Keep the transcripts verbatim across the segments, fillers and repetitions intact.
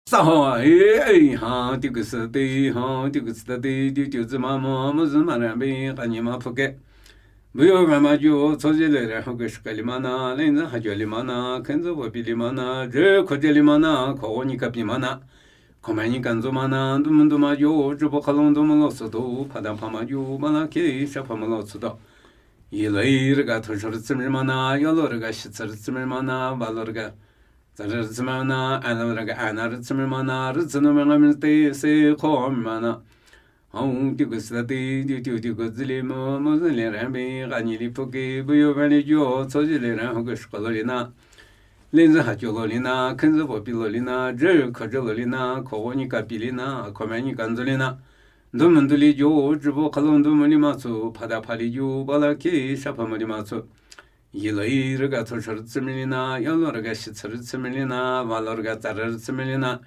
Sa ho, e, e, ha, ti gu sa ti, ha, ti gu sa ti, ti ti zi ma mo, mo zi ma ran bi, ka ni ma phu ke. Bu yo ma ma ju, cho ji le ran ho ge shi ka li ma na, len zi ha ju li ma na, ken zi wo bi li ma na, je ko je li ma na, ko wo ni ka bi ma na. Ko ma ni ka nzu ma na, du mu du ma ju, ju bo ka long du mu lo su du, pa da pa ma ju, ba la ke, sha pa ma lo su du. Yi lo yi re ga to shu re zi mi ma na, yo lo re ga shi zi re zi mi ma na, ba lo re ga Za rü tsü mü na, a lo rü ga a na rü tsü mü ma na, rü tsü nu mü nga mü te se ko mü ma na. Hong ti gu sa ti, ti ti ti gu zi li mo, mo zi li ran bi, ga ni li phu ki, bu yo ba li jo, cho ji li ran ho ge shi ko lo li na. Lin zi ha jo lo li na, ken zi bo pi lo li na, je ko je lo li na, ko wo ni ka pi li na, ko mü ni ka nzu li na. Ndu mü ndu li jo, ju bo ka lo ndu mü li ma tsu, pa da pa li jo, ba la ki, sha pa mü li ma tsu. Yi lo yi rü ga to shu rü tsü mi li na, yo lo rü ga shi tsü rü tsü mi li na, wa lo rü ga za rü tsü mi li na.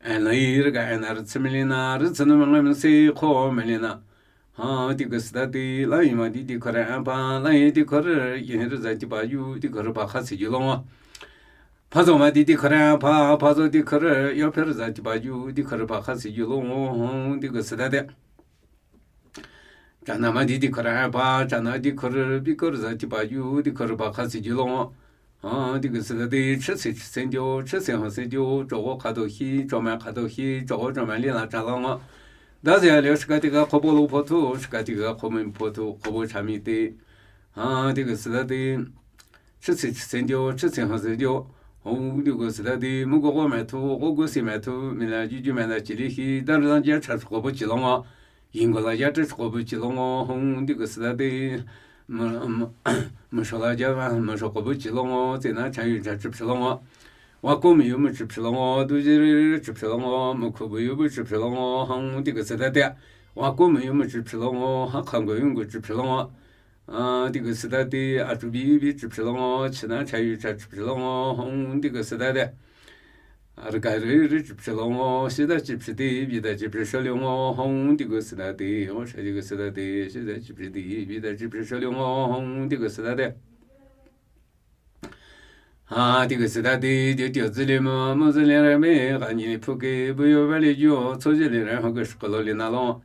An lo yi rü ga an na rü tsü mi li na, rü tsü nu mü nga mü si ko mi li na. Ha, ti gu sa ti, la yi ma ti ti ko rü an pa, la yi ti ko rü, yi rü za ti ba ju, ti ko rü pa kha si ju lo wa. Pa zo ma ti ti ko rü an pa, pa zo ti ko rü, yo pe rü za ti ba ju, ti ko rü pa kha si ju lo wa, ti gu sa ti. Chana ma di di khora pa, chana di khora, bi khora za ti pa yu, di khora pa kha si ju lo. Ha, di gu sa ti, chi si chi sen jo, chi si ha sen jo, jo go kha do hi, jo ma kha do hi, jo go jo ma li la cha lo. Da zi a le shi ka ti ga ko bo lo po tu, shi ka ti ga ko mi po tu, ko bo cha mi ti. Ha, di gu sa ti. Chi si chi sen jo, chi si ha sen jo. Hong di gu sa ti, mu go go ma tu, go gu si ma tu, mi la ju ju ma la chi li hi, da la ja cha ko bo chi lo. Ying gu la ja chi ko bo chi lo. Hong di gu sa ti, mu, mu, mu sho la ja, mu sho ko bo chi lo. Zi na cha yu cha chi lo. Wa ko mi yu mu chi lo. Du ji ri ri chi lo. Mu ko bo yu bu chi lo. Hong di gu sa ti. Wa ko mi yu mu chi lo. Ha kang gu yu gu chi lo. A, di gu sa ti, a chu bi bi chi lo, chi na cha yu cha chi lo, hong di gu sa ti. A, ri ka ri ri chi lo, si da chi ti, bi da chi sho lo, hong di gu sa ti, o sha di gu sa ti, si da chi ti, bi da chi sho lo, hong di gu sa ti. Ha, di gu sa ti, di di zi li mo, mo zi li ra me, ga ni li phu ke, bu yo ba li ju, cho ji li ra, ho ge shi ko lo li na lo.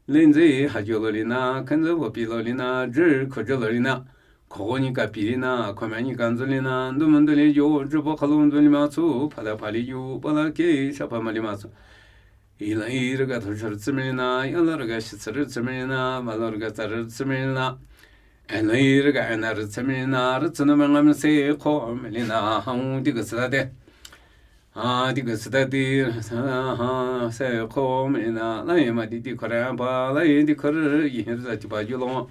Lin zi ha jo lo li na, ken zi wo pi lo li na, ji ko jo lo li na, ko ni ka pi li na, ko ma ni ka nzu li na, ndu mu ndu li jo, ji bo ka lo nzu li ma tsu, pa da pa li ju, pa la ke, sha pa ma li ma tsu. Yi la yi rü ga to shu rü tsü mi li na, yo la rü ga shi tsü rü tsü mi li na, ma lo rü ga za rü tsü mi li na. An lo yi rü ga an na rü tsü mi li na, rü tsü nu ma nga mi se ko mi li na, hong di gu sa ti. A, di gu sa ti, ha, se ko mi li na, la yi ma di di ko ra pa, la yi di ko ri, yi rü za ti pa ju lo.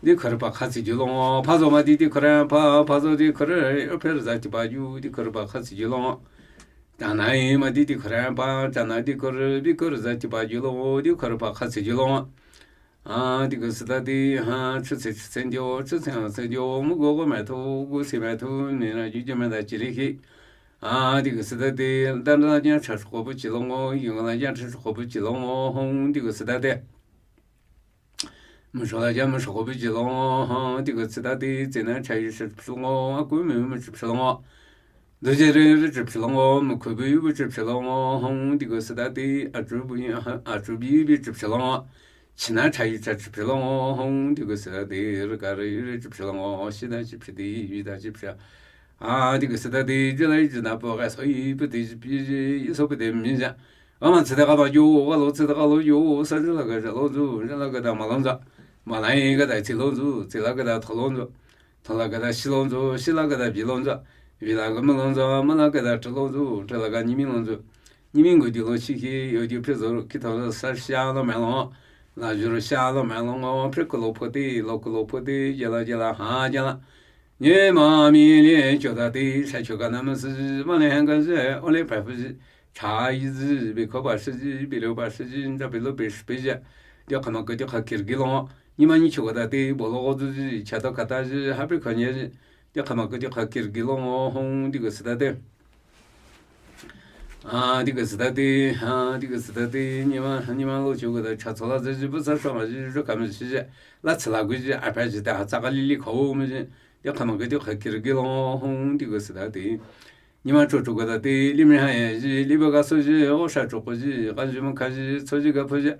Di ko ri pa kha si ju lo, pa zo ma di di ko ra pa, pa zo di ko ri, yo pe rü za ti pa ju, di ko ri pa kha si ju lo. Chana yi ma di di ko ra pa, chana di ko ri, bi ko ri za ti pa ju lo, di ko ri pa kha si ju lo. A, di gu sa ti, ha, chi si chi sen jo, chi si ha sen jo, mu go go ma tu, gu si ma tu, mi na ju ju ma da chi li hi. A, di gu sa ti, da da ja cha ko bu chi lo, ying la ja cha ko bu chi lo, hong di gu sa ti. Mu sho la ja mu sho ko bu chi lo, ha, di gu sa ti, zi na cha yu sha chi lo, a ku mi mu chi lo. Du ji ri ri chi lo, mu ku bu yu bu chi lo, hong di gu sa ti, a chu bu, a chu bi bi chi lo. Chi na cha yu cha chi lo, hong di gu sa ti, rü ka ri ri chi lo, si da chi ti, bi da chi. A, di gu sa ti, ji la yi ji na po ga so yi bu ti ji bi ji, yi so bu ti mi ja. Wa ma tsi da ga ba ju, wa lo tsi da ga lo ju, sa ji la ga ja lo ju, ja la ga da ma lo ja. Ma la yi ga da chi lo ju, chi la ga da to lo ju. To la ga da shi lo ju, shi la ga da bi lo ju. Bi la ga ma lo ju, ma la ga da chi lo ju, chi la ga ni mi lo ju. Ni mi gu di lo shi ki, yo di pe zo ki to sa sha lo ma lo. La ju ro sha lo ma lo, pe ku lo po ti, lo ku lo po ti, ja la ja la, ha ja la. Ni ma mi li cho da ti, sa cho ga na ma si, ma le han ga se, o le pa fu si. Cha yi zi, bi ko ba shi zi, bi lo ba shi zi, nda bi lo bi shi bi zi. Dio ka ma ko dio ka kir gi lo. Ni ma ni chu da ti, bo lo zu zi, cha do ka ta zi, ha bi ko ni zi. Dio ka ma ko dio ka kir gi lo, hong di gu sa ti. A, di gu sa ti, a, di gu sa ti, ni ma, ni ma lo chu da cha cho la zi zi, bu sa sho ma zi, zu ka ma zi zi. La cha la gu zi, a pa zi da, ha cha ka li li ko mi zi. Dio ka ma ko dio ka kir gi lo, hong di gu sa ti. Nyima chocho gada te, limih ha ya ji, liba ga so ji, osha choko ji, ga ji maka ji, cho ji ga pho ji,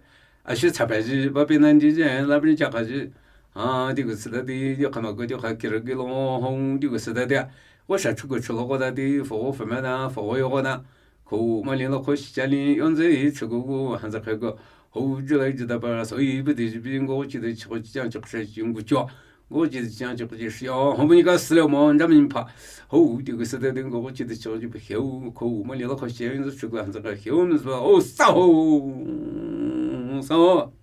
ashi chapa ji, ba pe nan ji ji, la bri cha ka ji. A, di gu sida di, di kama go di ka kira gi lo, hong, di gu sida di. Osha choko cholo go da di, fo fo ma na, fo yo go na. Ko ma li lo ko shi cha li, yon ze, choko go, han za ka go. Ho, ji la ji da ba, so i bi di ji bi, ngo chi de choko chi chang choko shi, yung gu cho. Ngo chi de chang choko chi shi, ho bu ni ga sile mo, nda mi pa. Ho, di gu sida di, ngo chi de choko chi pa, ho, ko ma li lo ko shi, yon ze choko han za ka, ho, mi so, o, sa ho. Sa ho.